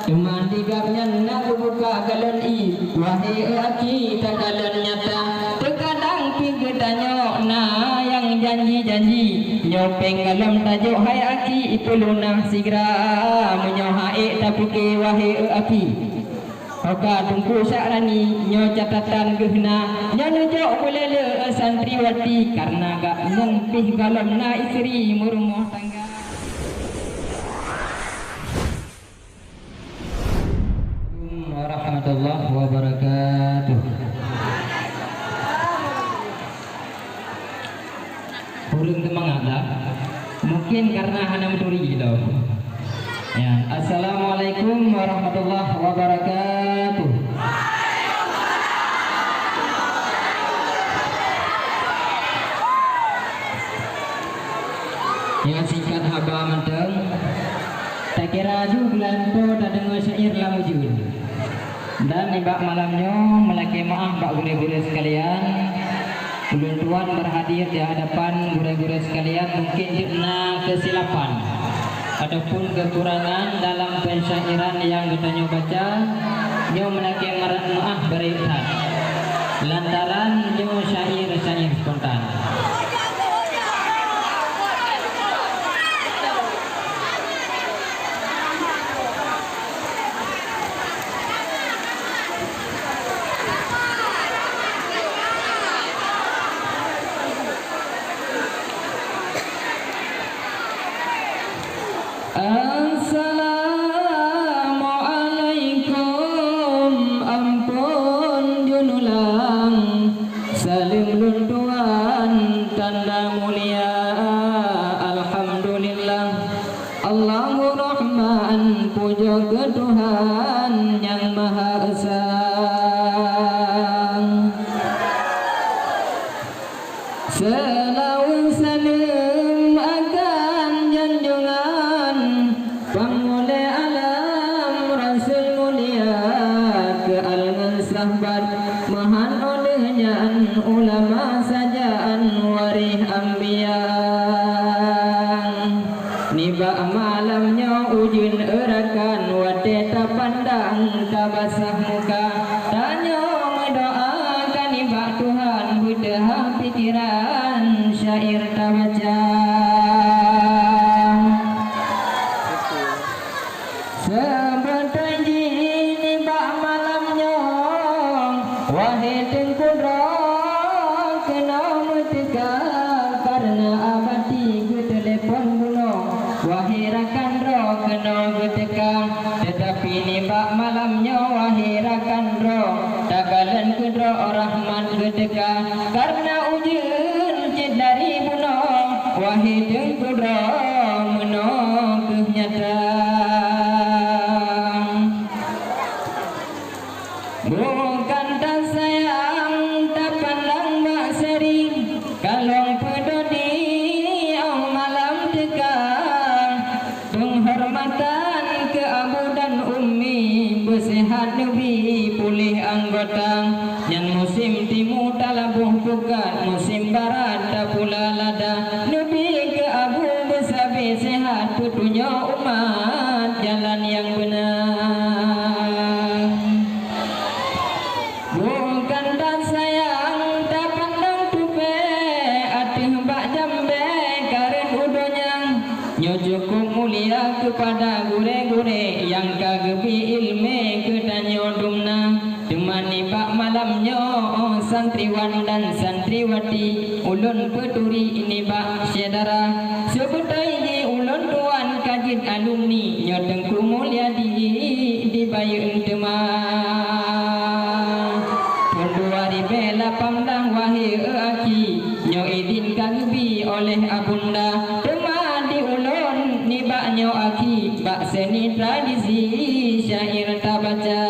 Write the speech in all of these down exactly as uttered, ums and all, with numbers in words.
Teuma di gab nyan na geubuka galon ie, wahé aki takalon nyata. Teukadang pih geutanyoe na nyang janji-janji, nyoe péng galom tajok hai aki, ipeulunah sigra. Meunyoe ha'ék tapike wahé aki, oka Teungku Sya'rani, nyoe catatan geuhna, nyoe neujok bulele santriwati, karna gab nyan pih galom na istri meurumoh tangga. Warahmatullahi wabarakatuh. Kurang semangat dah. Mungkin karena hana meuturi gitu. Ya, assalamualaikum warahmatullahi wabarakatuh. Nyang singkat haba mantong, takira ju bulan po tadeungoe syair lam ujeuen. Dan nibak malam nyoe meulakée meuáh bak gurée-gurée sekalian, ulôn tuan berhadir di hadapan gurée-gurée sekalian mungkin jeuet na keusilapan ataupun keukurangan dalam pensyairan nyang geutanyoe baca, nyoe meulakée meuáh bari that. Lantaran nyoe syair-syair spontan. Assalamualaikum, ampôn jeunulang, saleuem lôn tuan tanda mulia. Alhamdulillah, Allahu Rahman, pujoe keu Tuhan Nyang Maha Esa. Seulaweuet saleuem akan junjungan Pangulée Alam Rasul Mulia, keu al ngon sahbat meuhan óh lheueh nyan ulama sajaan waréh ambia. Nibak malam nyoe ujeuen eurakan watée tapandang tabasah muka. Tanyoe meudoa ka nibak Tuhan beuteuhah pikeran syair tabaca. Seubeutôi jih nibak malam nyoe, wahé Teungku droe keunoe meuteuka, kareuna abati geuteulepon bunoe, wahé rakan droe keunoe geuteuka. Teutapi nibak malam nyoe, wahé rakan droe, takalon keudroe rahmat geuteuka, kareuna ujeuen cit dari bunoe, wahé Teungku droe meunoe kheueh nyata. Bukan tasayang tapandang bak seri, kalon peudodi óh malam teuka. Peunghormatan keu abu dan ummi, beuseuhat neubi puléh anggota. Nyan musém timu talaboh pukat, musém barat tapula lada. Neubi keu abu beusabe seuhat, peutunyok umat jalan nyang beuna. Bukan tasayang tapandang tupée ateueh bak jambée kareueng u donya. Nyoe cukup mulia keupada gurée-gurée nyang ka geubri iéleumé keu tanyoe dumna. Teuma nibak malam nyoe, santriwan dan santriwati, ulôn peuturi nibak syedara, seubeutôi jih ulôn tuan ka jeuet alumni nyoe Teungku Mulyadi di Bayeuen teuma. Thon dua ribée lapan blah wahé aki, nyoe idin ka geubi oleh abunda. Teuma di ulôn nibak nyoe aki, bak seuni tradisi syair tabaca.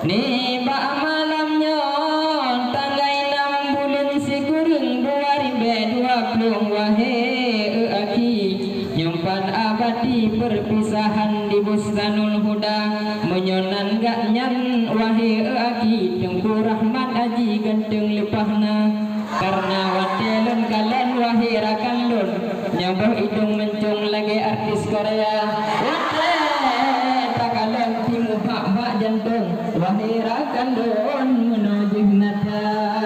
Nibak malam nyoe tanggai nam buleuen sikureueng dua ribée dua ploh, wahé aki, nyoe pat abati peurpisahan di Bustanul Huda. Meunyoe nan gak nyan, wahé aki, Teungku Rahmat Aji ganteng leupah na. Kareuna watée lôn kalon, wahé rakan lôn, nyoe boh idong meuncong lagée artis Watée takalon timu bak-bak jantong, wahé rakan lôn meunoe jeuh na tan.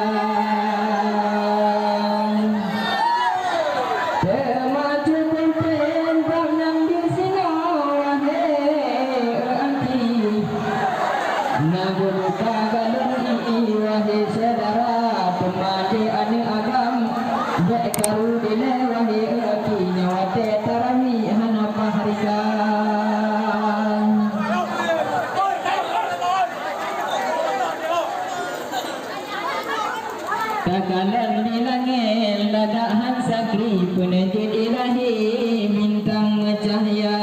Teuma cukup preh bak nyang disinoe, wahé aki. Na geubuka galon ié, wahé syedara, teuma di aneuk agam, bék karu dilée, wahé aki, nyoe watée tarawih hana pahrika. Takalon di langét lagak han sakri, peuneujeuet ilahi bintang meucahya.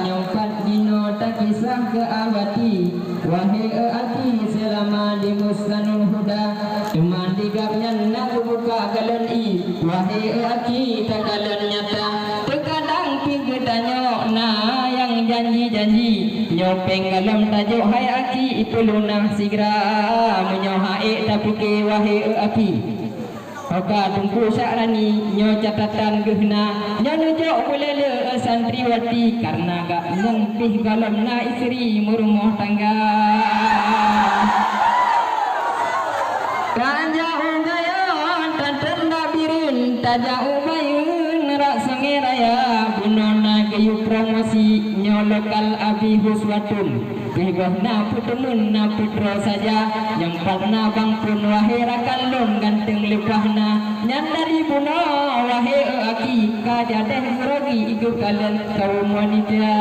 Nyoe pat jinoe takisah keu abati, wahé aki, seulama di Bustanul Huda. Teuma di gab nyan na geubuka galon ié, wahé aki, takalon nyata. Teukadang pih geutanyoe na nyang janji-janji, nyoe péng galom tajok hai aki, ipeulunah sigra. Meunyoe ha'ék tapike, wahé aki, oka Teungku Sya'rani, nyoe catatan geuh na, nyoe neujok beulée le santriwati, kareuna gab nyan pih galom na istri meurumoh tangga. Tajak u Gayon, tateun dak Bireuen, tajak u Bayeuen, rak Sungai Raya, bunoe na geuyue promosi, nyoe lokal Abi Huswatun. Pih boh na peuteumeun, na putroe saja, nyang pat na bang phon, wahé rakan lôn ganteng leupah na. Nyan dari bunoe, wahé aki, ka jadeh geurogi ikeu kalon kaum wanita.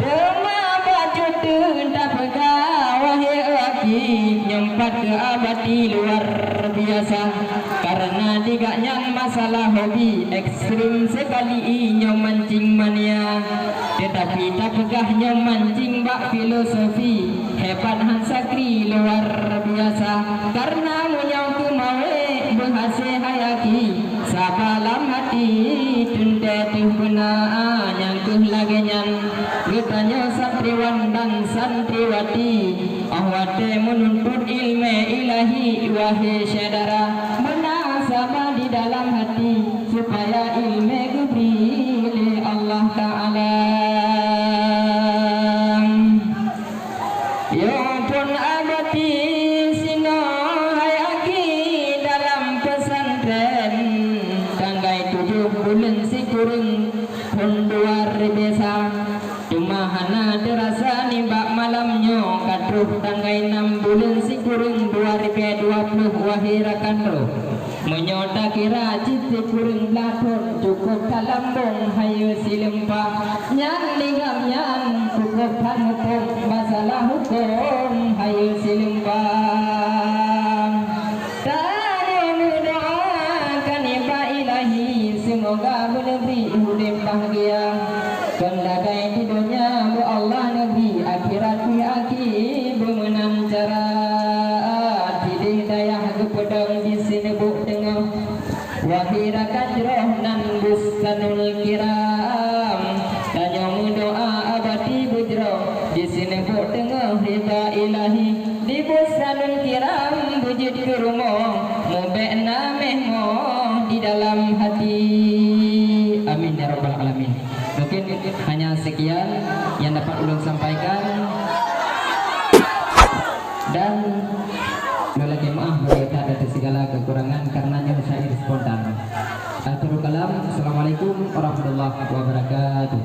Teuma bak cuteuen tapeugah, wahé aki, nyang pat keu abati luar biasa. Kareuna di gobnyan masalah hobi ekstrem seukali, i nyoe mancing mania. Teutapi tapeugah nyoe mancing bak filosofi, hebat han sakri luar biasa. Kareuna meunyoe keu mawé beuhasé hai aki, saba lam hati teuntée teuh beuna. Nyang keuh lagée nyan geutanyoe santriwan dan santriwati, óh watée meununtut iéleumé ilahi, wahé syedara, beuna saba di dalam hati, supaya iéleumé geubri lé Allah Ta'ala. Yoh phon abati sinoe hai aki dalam peusantren, tanggai tujoh buleuen sikureueng phon dua ribée sa. Teuma hana teurasa nibak malam nyoe ka troh tanggai nam buleuen sikureueng dua ribée dua ploh, wahé rakan droe. Meunyoe takira cit sikureueng blaih thon, cukôp that lambong hayeue sileumpa. Nyan di gobnyan cukôp that muphom masalah hukôm hayeue sileumpa. Tanyoe meudoa keu nibak Ilahi, seumoga beuneubri udeb bahgia. Kon lagée di donya, beu Allah neubri akhirat pih aki beumeunan cara. Sideh dayah geupeudong di sineubok teungoh, wahé rakan jroh nan Bustanul Kiram. Tanyoe meudoa abati beujroh di sineubok teungoh ridha Ilahi. Di Bustanul Kiram beujeuet keu rumoh, mubék na méh moh di dalam hati. Amin ya rabbal alamin. Mungkin hanya sekian yang dapat ulôn sampaikan. Dan lôn lakée meu'ah bagi that atas segala kekurangan karena nyoe syair spontan. Akhirul kalam, Assalamualaikum warahmatullahi wabarakatuh.